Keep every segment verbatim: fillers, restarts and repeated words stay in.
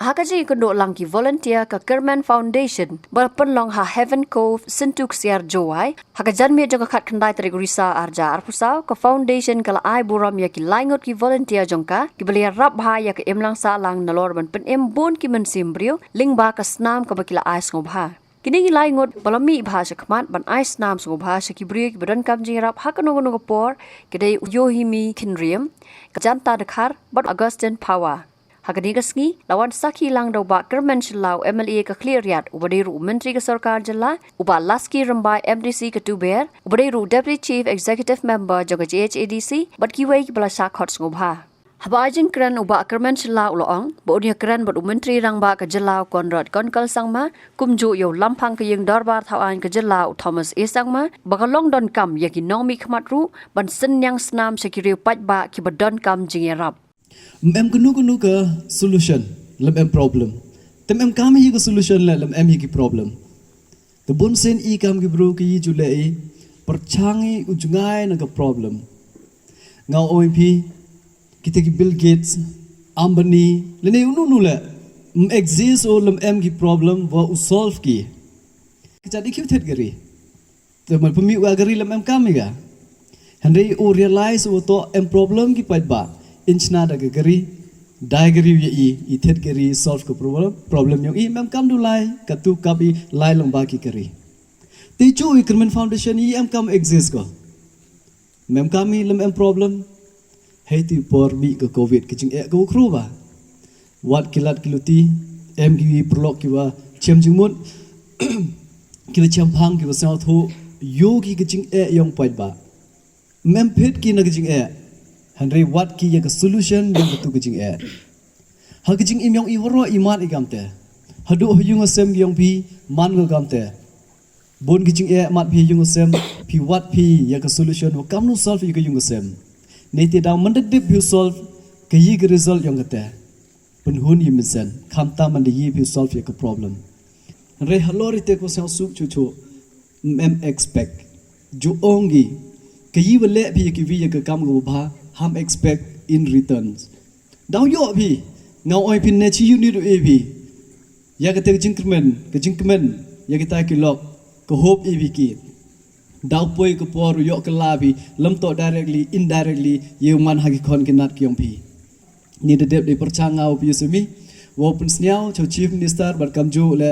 Ha ka jingïakynduh lang ki volunteer ka Kyrmen Foundation ba la pynlong ha Heaven Cove, Syntu Ksiar, Jowai, ha ka janmiet jong ka khatkhyndai tarik Risaw arhajar arphew saw, ka foundation ka la ai burom ïa ki lai ngut ki volunteer jong ka kiba la ïarap bha ïa ka imlang sahlang nalor ban pynim bun ki mynsiem briew lyngba ka snam kaba ki la ai sngewbha. Kine ki lai ngut ba la mih bha sha khmat ban ai snam sngewbha sha ki briew kiba donkam jingïarap ha kano kano ka por ki dei u Yohimi Kynriem, ka Janta Dkhar bad Augustine Phawa. Ha kane ka sngi la wan sakhi lang da u Bah Kyrmen Shylla, u M L A ka Khliehriat, uba dei ruh u Myntri ka Sorkar Jylla, u Bah Laski Rymbai, M D C ka Tuber, uba dei ruh u Deputy Chief Executive Member jong ka J H A D C bad kiwei kiba la shah khot sngewbha. Haba ai jingkren, u Bah Kyrmen Shylla u la ong ba un ïakren bad u Myntri Rangbah ka Jylla u Conrad Kongkal Sangma, kumjuh ïa u Lamphang ka Ïing Dorbar Thawaiñ ka Jylla u Thomas A Sangma ba ka long donkam ïa ki nongmihkhmat ruh ban synñiang snam sha ki riew paidbah kiba donkam jingïarap. Ym em kano kano ka solution lym em problem. Te ym em kam hi ka solution leh lym em hi ki problem. Te bun sien i kam ki briew ki ju leh i pyrshang i u jngai na ka problem. Nga ong ïa phi, kita ki Bill Gates, Ambani, lane uno uno leh, ym exist o lym em ki problem wa u solve ki. Ki jat i ki u thied kari. Te man pynmih wa kari lym em kam i ka. Hynrei u realize u to em problem ki paidbah. Yn shna da ka kari, da kari u ïa i, i thied kari solve ka problem, problem yong i, ym em kam du lai, katu kap i lai lang ba ki kari. Te ju i Kyrmen Foundation i em kam exist ko. Ym em kam i lym em problem. Hei tu por mih ka covid ka jingeh ka u khru ba. Wat ki lad ki luti, em ki paralok kiwa chem jingmut, kiwa chem phang, kiwa sngewthuh, ïoh ki ka jingeh yong paidbah. Ym em phet ki na ka jingeh. Hynrei wat ki ïa ka solution yong katu ka jingeh. Ha ka jingim yong i waroh i mad i kamte. Haduh ha ïung ha sem ki yong phi man ko kamte. Bun ki jingeh mad phi ha ïung ha sem, phi wat phi ïa ka solution wa kamnu solve ïa ka ïung ka sem. Neite daw man da dep phi solve ka ïa ka result yong kate. Pynhun ïa mynsiem, khamtam man da ïa phi solve ïa ka problem. Hynrei halor ite ko sngewsuk chuchu, ym em expect. Ju ong ki, ka ïa wa leh phi ïa ki wi ïa ka kam ka wa bha, ham expect in returns. Daw ïoh phi, nga ong phi ne chi unit u e phi. Ïa kata ka jingkyrmen, ka jingkmen, ïa kita ki lok, ka hope e phi ki. Daw poi ka por u ïoh ka la phi, lym to directly, indirectly, ïa u man ha ki khon ki nat ki yong phi. Ni da dep dei pyrshang nga u phi u semi, wa u pynsniaw, cha u Chief Minister, bad kamjuh le,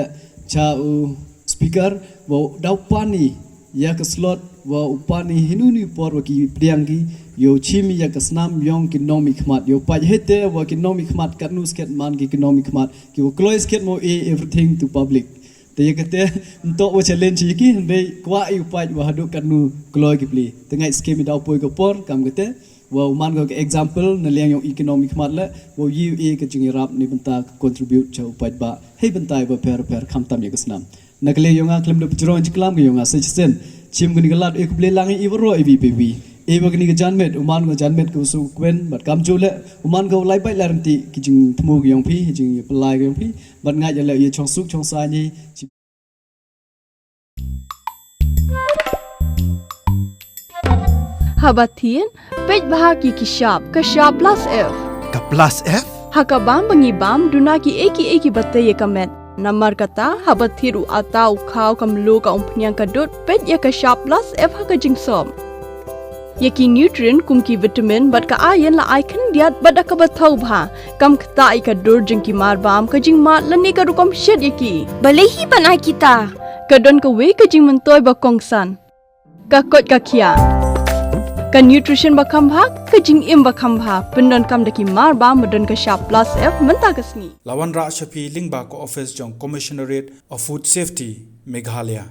cha u Speaker, wa u daw pani, ïa ka slot, wa u pani hinu ni por wa ki pdiang ki, ïa u chim ïa ka snam yong ki nongmihkhmat, ïa u pait hete wa ki nongmihkhmat katnu sket man ki ki nongmihkhmat, ki wa kloi sket mo e everything to public. Te ïa kate, ntok wa challenge ïa ki, hynrei kwah ïa u pait wa haduh katnu kloi ki pli. Te ngai skem i daw poi ka por, kam kate, wa u man ko ka example, na liang yong i ki nongmihkhmat le, wa u ïa u e ka jingïarap ni bynta ka contribute cha u paidbah, hei bynta i wa pher pher khamtam ïa ka snam. Na ka liang yong nga khlem da pynjrong jingklam ka yong nga sa chisien. Chim kani ka lad e khublei lang i waroh i wi pa wi. E wa kani ka janmiet, u man ka janmiet ka u su kwen, bad kamjuh le, u man ka u lai bait lai rynti ki jingthmu ka yong phi, jingpynlai ka yong phi, bad nga ïa le ïa chong suk chong sa ni. Haba thied, peit bha ki ki shap, ka shap plus F. Ka plus F? Ha ka bam ba ngi bam, duna ki ei ki ei ki ba tei ïa ka met. Namar kata, haba thied u ata u khaw ka mluh ka umphniang ka dud, peit ïa ka shap plus F ha ka jingsop. Ïa ki nutrient kum ki vitamin bad ka iron la ai khyndiat bad da kaba thaw bha. Kam ktah ïa ka dur jong ki mar bam ka jingmad lane ka rukom shet ïa ki. Balei hi ban ai kita? Ka don kawei ka jingmyntoi ba kongsan. Ka koit ka khiah. Ka nutrition ba kham bha, ka jingim ba kham bha, pyndonkam da ki mar bam ba don ka shap plus F mynta ka sngi. La wanrah sha phi lyngba ka office jong Commissionerate of Food Safety, Meghalaya.